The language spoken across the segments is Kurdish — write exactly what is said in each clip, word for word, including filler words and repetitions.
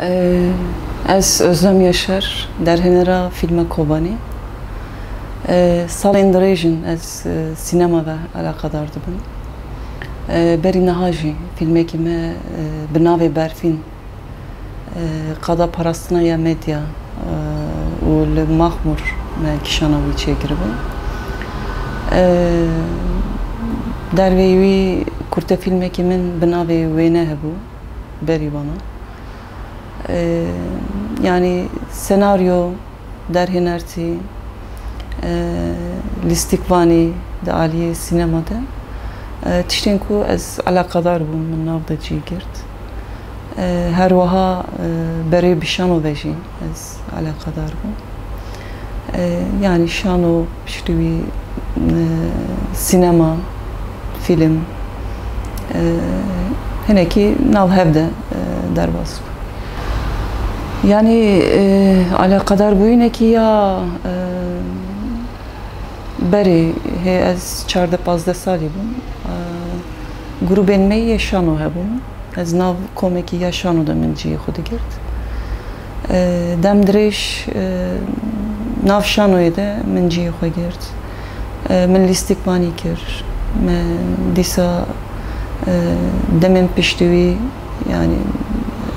Ee, Ez Özlem Yaşar, derhênera fîlma Kobanî. Ee, Salên dirêj in ez, e, sînema ve eleqedar dibim. Ee, Berî niha jî fîlmekî me, e, bi navê Berfîn, e, qada parastina ya medya, e, û li Maxmûr me kişana wî çêkiribû. Ee, Derveyî wî kurtefîlmekî min bi navê Wêne hebû. Berî vana. Ee, Yanî senaryo, derhênertî, ee, lîstikvanî di aliyê sînema de, ee, tiştên ku ez eleqedar bûm, min nav de cî girt. Ee, her wiha, ee, berê bi şano ve jî ez eleqedar bûm. Ee, yanî şano piştî wî, e, sînema, fîlm, e, hinekî nav hev de, e, derbas bû. Yanî, e, eleqedarbûyînekî ya, e, berê hê ez çardeh pazdeh salî bûm. E, grûbên me yê şano hebûn. Ez nav komekî ya şano de min cihê xwe digirt. E, dem dirêj, e, nav şanoyê de min cihê xwe girt. E, min lîstikvanî kir. Me dîsa, e, demên piştî wî, yanî,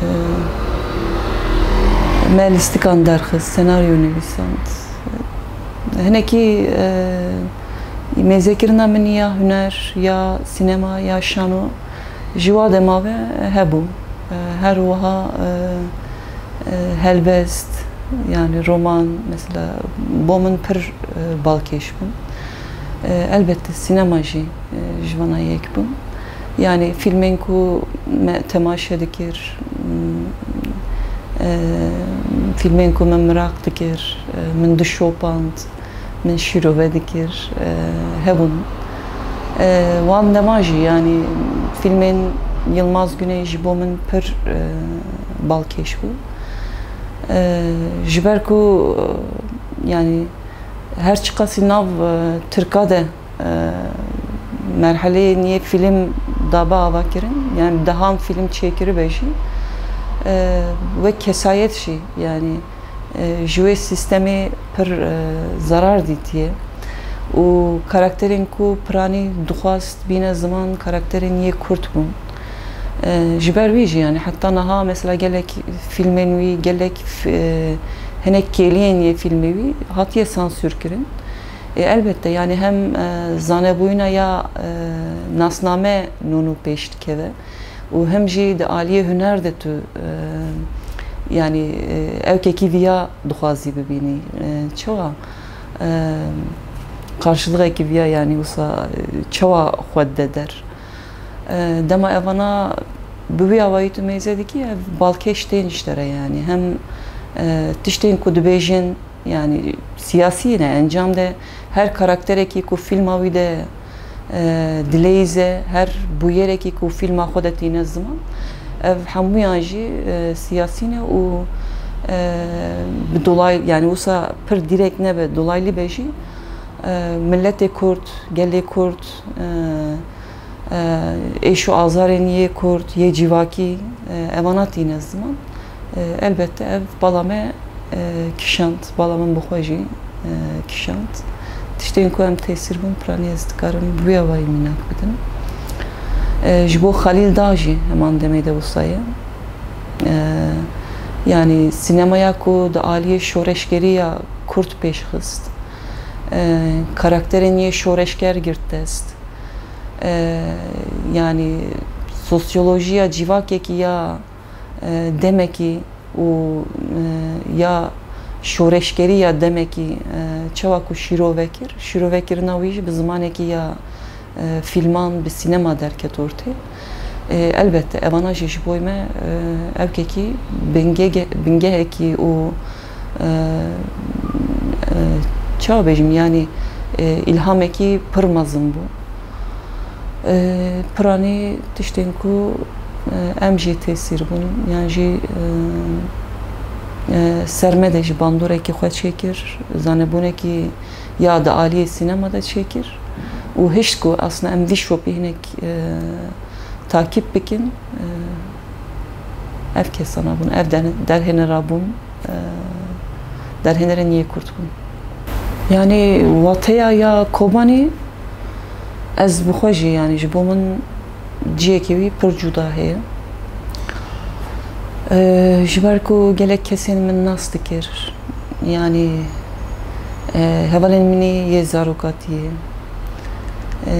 e, me lîstikan derxist, senaryo nivîsand. Hinekî, e, mêzekirina min ya huner, ya sînema, ya şano, ji wa dema ve hebû. E, her wiha, e, e, helbest, yanî roman, mesela, bo min pir, e, balkêş bûn. E, elbette, sînema jî, e, ji vana yek bû. Yanî fîlmên ku me temaşe dikir, m, e, fîlmên ku min miraq dikir, e, min dişopand, min şîrove dikir, e, hebûn. E, wan dema jî, yanî fîlmên Yilmaz Güney ji bo min pir, e, balkêş bû. E, ji ber ku, e, yanî her çiqasî nav, e, Tirka de, e, merheleyên yê fîlm dabe avakirin, yanî dehan fîlm çêkiribe jî, e, wek kesayet jî, yanî e, ji wê sîstemê pir, e, zarar dîtiye û karakterên ku piranî dixwast bîne ziman, karakterên yê kurt bûn. E, ji ber wî jî, yanî heta niha mesela gelek fîlmên wî, gelek f-, e, hinek kêliyên yê fîlmê wî hatiye sansûr kirin. E, elbette, yanî hem, e, zanebûyîna ya, e, nasname nûnû pêş dikeve, û hem jî di aliyê huner de tu, e, yanî, e, ewkekî viya dixwazî bibînî. E, çawa, e, qarşilixekî viya, yanî wisa, e, çawa xwe dide der? E, dema evana bi wî awayî tu mêze dikî, ev balkêş tên ji te re, yanî hem, e, tiştên ku dibêjin, yanî siyasî ne, encam de her karakterekî ku fîlma wî de, e, dileyîze, her bûyerekî ku fîlma xwe de tîne ziman, ev hemûyan jî, e, siyasî ne û, e, bi dolay, yanî wisa pir dîrek nebe, dolaylı be jî, e, miletê Kurd, gelê Kurd, e, e, êş û azarên yê Kurd, yê civakî, e, evana tîne ziman. E, elbette ev bala me, e, kişand, bala min bi xwe jî, e, kişand. Tiştên ku em tesîr bûn, piranî ez dikarim bi wê awayî mînak bidim. E, ji bo Xalîl Dağ jî heman demê de wisa ye. E, yanî sînemaya ku di aliyê şoreşgeriya Kurd pêş xist, e, karakterên yê şoreşger girt dest. E, yanî sosyolojiya civakekî ya, e, demekî û, e, ya şoreşgerî ya demekî, e, çawa ku şîrove kir, şîrovekirina wî jî bi zimanekî ya, e, fîlman, bi sînema derket ortê. E, elbette, evana jî ji bo me, e, ewkekî bingege-, bingehekî û, e, e, çawa bêjim, yanî, e, îlhamekî pir mezin bû. E, piranî tiştên ku, e, em jî tesîr bûn, yan jî, e, e, ser me de jî bandorekî xwe çêkir, zanebûnekî ya di aliyê sînema de çêkir û hişt ku aslında em vî şopî hinek, e, takîb bikin, e, ev kesana bûn, ev der-, derhênera bûn, e, derhênerên yê Kurd bûn. Yanî wateya ya Kobanî ez bi xwe jî, yanî ji bo min cihekî wî pir cuda heye. E, ji ber ku gelek kesên min nas dikir, yanî, e, hevalên min ê yê zarokatiyê, e,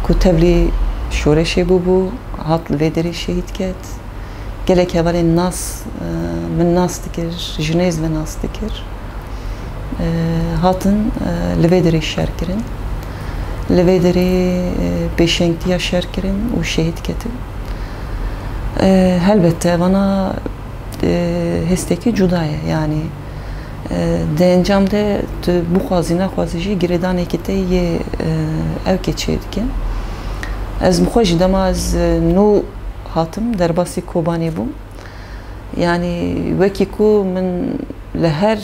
ku tevlî şoreşê bûbû, hat li vê derê şehîd ket. Gelek hevalên nas, e, min nas dikir, ji nêz ve nas dikir. E, hatin, e, li vê derê şer kirin. Li vê derê, e, pêşengtiya şer kirin û şehîd ketin. E, helbette vana, e, hêstekî cuda ye. Yanî, e, di encam de tu bixwazî nexwazî jî girêdanekî te yê, e, ewkê çêdike. Ez bi xwe jî dema ez, e, nû hatim, derbasî Kobanê bûm. Yanî wekî ku min li her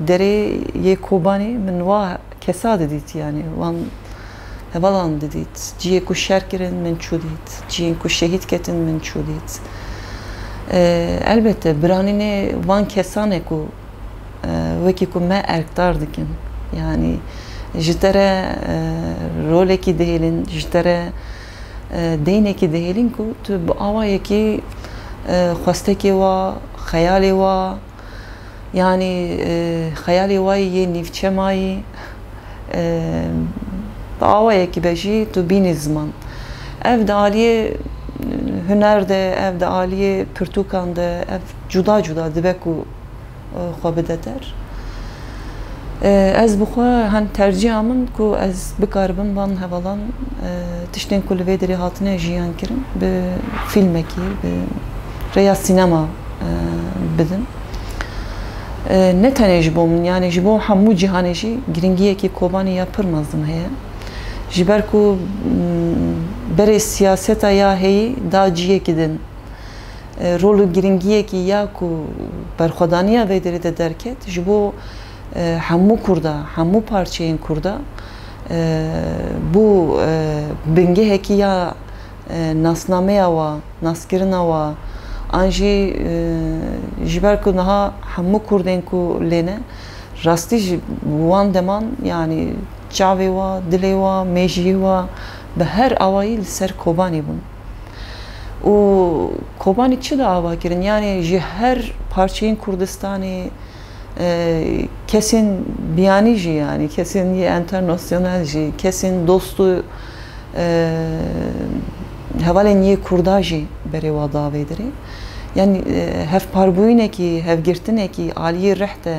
derê yê Kobanê min wa kesa didît, yanî wan hevalan didît. Cihê ku şer kirin min çû dît. Cihên ku şehîd ketin min çû dît. E, elbette biranînê van kesan e ku, e, wekî ku me erkdar dikin. Yanî ji te re, e, rolekî dihêlin, ji te re, e, deynekî dihêlin ku tu bi awayekî, e, xwestekê wa, xeyalê wa, yanî, e, xeyalê wa yê nîvçemayî, e, bi awayekî be jî tu bînî ziman. Ev di aliyê, e, huner de, ev di aliyê pirtûkan de, ev cuda cuda dibe ku, e, xwe bide der. E, ez bi xwe hen tercîha min ku ez bikaribim van hevalan, e, tiştên ku li vê derê hatine jiyan kirin, bi fîlmekî, bi rêya sînema, e, bidim. E, ne tenê ji bo min, yanî ji bo hemû cîhanê jî giringiyekî Kobanê ya pir mezin heye. Ji ber ku, m, berê siyaseta ya heyî da ciyekî din, e, rol û giringiyekî ya ku berxwedaniya vê derê de derket, ji bo, e, hemû Kurda, hemû parçeyên Kurda, e, bû, e, bingehekî ya, e, nasnameya wa, naskirina wa, an jî, e, ji ber ku niha hemû Kurdên ku lê ne, rastî ji wan deman, yanî çavê wa, dilê wa, mêjiyê wa bi her awayî li ser Kobanê bûn. Û Kobanî çi da ava kirin? Yanî ji her parçeyên Kurdistanê, e, kesên biyanî jî, yanî kesên yê enternasyonel jî, kesên dost û, e, hevalên yê Kurda jî berê wa da vê derê. Yanî, e, hevparbûyînekî, hevgirtinekî aliyê rih de,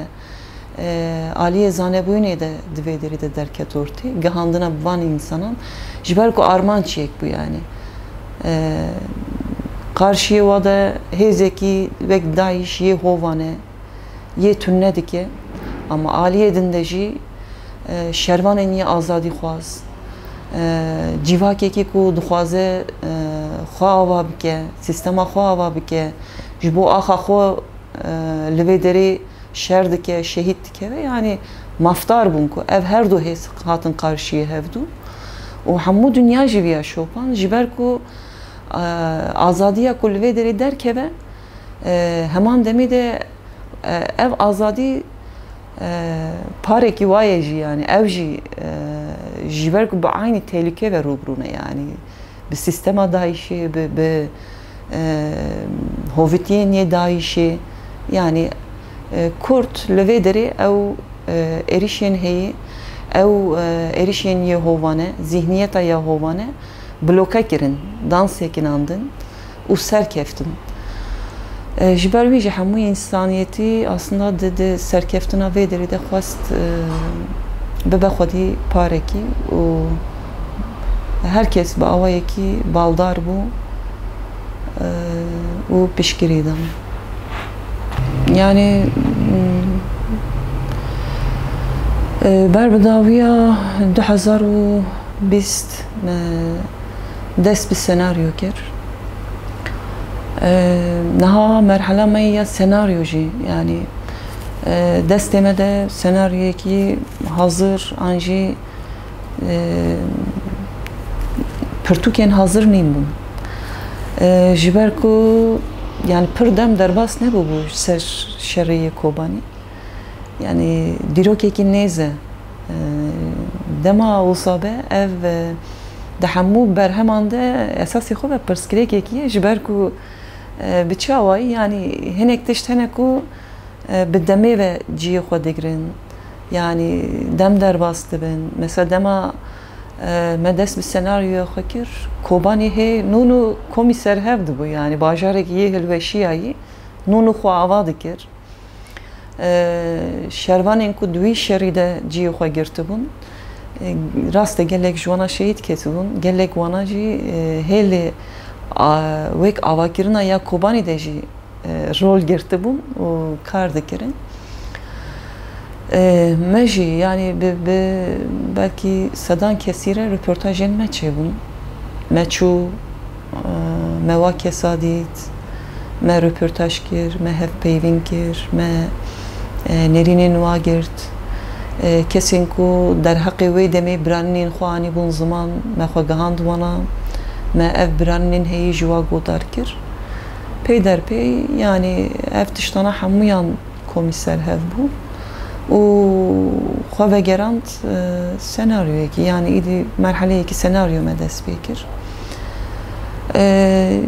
e, aliyê zanebûyînê de di vê derê de derket ortê. Gihandina van însanan, ji ber ku armanc yek bû, yanî. E, qarşiyê wa de hêzekî wek DAIŞ yê hovane, yê tune dike. Ama aliyê din de jî, e, şervanên yê azadîxwaz, e, civakekî ku dixwaze, e, xwe ava bike, sîstema xwe ava bike, ji bo axa xwe, e, li vê derê şer dike, şehîd dikeve, yanî mafdar bûn ku ev her du hêz hatin qarşiyê hevdû û hemû dinya jî viya şopan, ji ber ku, e, azadiya ku li vê derê derkeve, e, heman demê de, e, ev azadî, e, parekî wa ye jî, yanî ew jî, e, ji ber ku bi eynî tehlûke ve rûbirû ne, yanî bi sîstema DAIŞê, bi, bi, e, hovitiyên yê DAIŞê, yanî, e, Kurd li vê derê ew, e, êrişên heyî, ew, e, êrişên yê hovane, zîhniyeta ya hovane bloke kirin, dan sekinandin û serkeftin. E, ji ber wî jî hemû însaniyetî aslında di, di serkeftina vê derê de xwest, e, bibe xwedî parekî û her kes bi awayekî baldar bû, e, û piştgirî dan. Yanî, m, e, ber bi dawiya du hezar û bîst me dest bi senaryo kir. E, niha merhela me ya senaryo jî, yanî, e, destê me de senaryoyekî hazir an jî, e, pirtûkên hazir nîn bûn. E, ji ber ku, yani, pir dem derbas nebûbû ji ser şerê yê Kobanî. Yani, dîrokekî nêz e. E, dema wisa be, ev, e, di hemû berheman de esasê xwe ve pirsgirêkekî ye, ji ber ku, e, bi çi awayî, yani, hinek tişt hene ku, e, bi demê ve cihê xwe digirin. Yani, dem derbas dibin. Mesela, dema, e, me dest bi senaryoya xwe kir, Kobanî hê nû nû komî serhev dibû, yani, bajarekî yê hilweşiyayî nû nû xwe ava dikir. E, şervanên ku di wî şerî de cihê xwe girtibûn, e, rast e, gelek ji wana şehîd ketibûn, gelek wana jî, e, hêlê, a, wek avakirina ya Kobanî de jî, e, rol girtibûn û kar dikirin. E, me jî, yani, bi, bi belkî sedan kesî re röportajên me çêbûn. Me çû, e, me wa kesa dît, me röportaj kir, me hevpeyvîn kir, me, e, nêrînên wa girt. E, kesên ku derheqê wê demê biranînên xwe anîbûn ziman, me xwe gihand wana, me ev biranînên heyî ji wa guhdar kir. Peyderpey, yani, ev tiştana hemûyan komî serhev bû û xwe vegerand, e, senaryoyekî, yani, îdî merheleyekî senaryo me dest pê kir. E,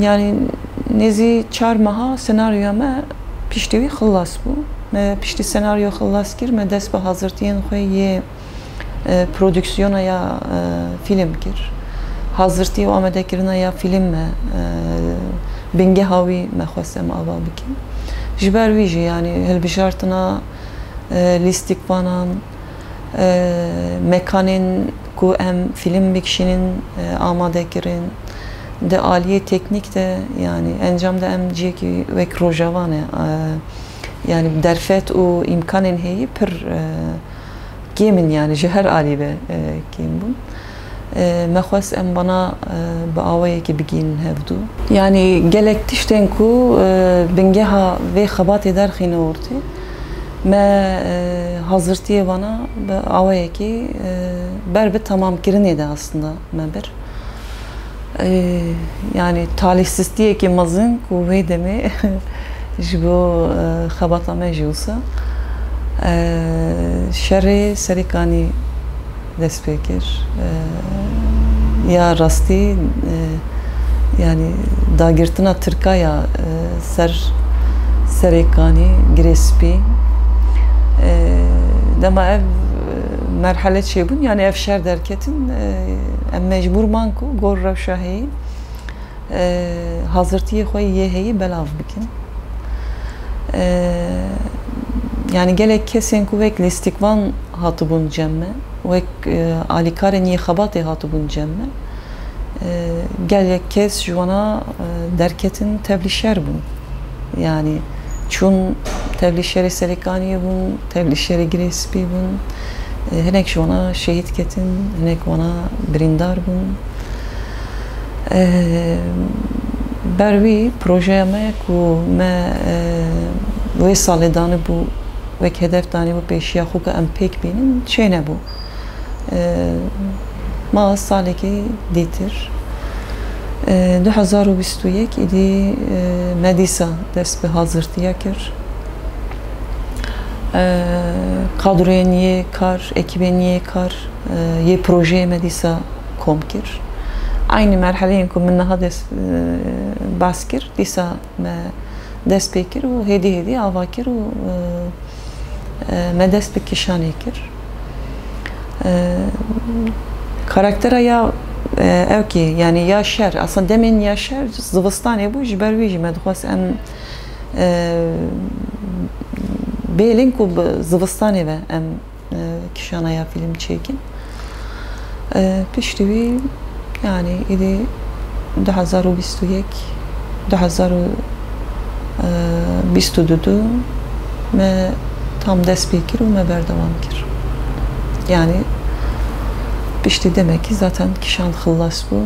yani, nêzî çar meha senaryoya me piştî wî xilas bû. Me piştî senaryo xilas kir, me dest bi hazirtiyên xwe yê, e, prodüksiyona ya, e, fîlm kir. Hazirtî û amadekirina ya fîlm me, e, bingeha wî me xwest em ava bikin. Ji ber wî jî, yani, hilbijartina, e, lîstikvanan, e, mekanên ku em fîlm bikişînin, e, amade kirin. Di aliyê teknîk de, yani, encam de em cihekî wek Rojava ne, e, yani, derfet û îmkanên heyî pir, e, kêm in, yani, ji her alî ve, e, kêm bûn. E, me xwest em bana, e, bi awayekî bigihînin hevdû. Yani, gelek tiştên ku, e, bingeha vê xebatê derxîne ortê, me, e, hazirtiyê vana bi awayekî, e, ber bi temamkirinê de aslında me bir. E, yani, talihsiztiyekî mezin ku wê demê ji bo, e, xebata me jî wisa, e, şerê Serêkanî dest pê kir. E, ya rastî, e, yani, dagirtina Tirka ya, e, ser Serêkanî, Girê Spî. E, dema ev, e, merhele çêbûn, yani, ev şer derketin, e, em mecbûr man ku gor rewşa heyî, e, hazirtiyê xwe yê heyî belav bikin. E, yani, gelek kesên ku wek lîstikvan hatibûn cem me, wek, e, alîkarên yê xebatê hatibûn cem me, e, gelek kes ji wana, e, derketin tevlî şer bûn. Yani, çûn tevlî şerê Serêkaniyê bûn, tevlî şerê Girê Spî bûn. E, hinek ji wana şehîd ketin, hinek wana birîndar bûn. E, ber wî projeya me ku me, e, wê salê danibû, wek hedef danîbû pêşiya xwe ku em pêk bînin, çênebû. E, ma salekî dîtir. E, du hezar û bîst û yek îdî, e, me dîsa dest bi hazirtiya kir. E, kadroyên yê kar, ekîbên yê kar, e, yê projeyê me dîsa kom kir. Aynî merheleyên ku min niha dest, e, behs kir, dîsa me dest pê kir û hêdî hêdî ava kir û, e, e, me dest bi kişanê kir. E, karaktera ya, e, ew kî, yani ya şer, aslında demên ya şer zivistanê bû, ji ber wî jî me dixwest em, e, bêlin ku bi zivistanê ve em e, kişana ya fîlm çêkin. E, piştî wî, yani, îdî du hezar û bîst û yek, du hezar û bîst û du me tam dest pê kir û me berdewam kir. Yani, piştî demekî zaten kişand xilas bû.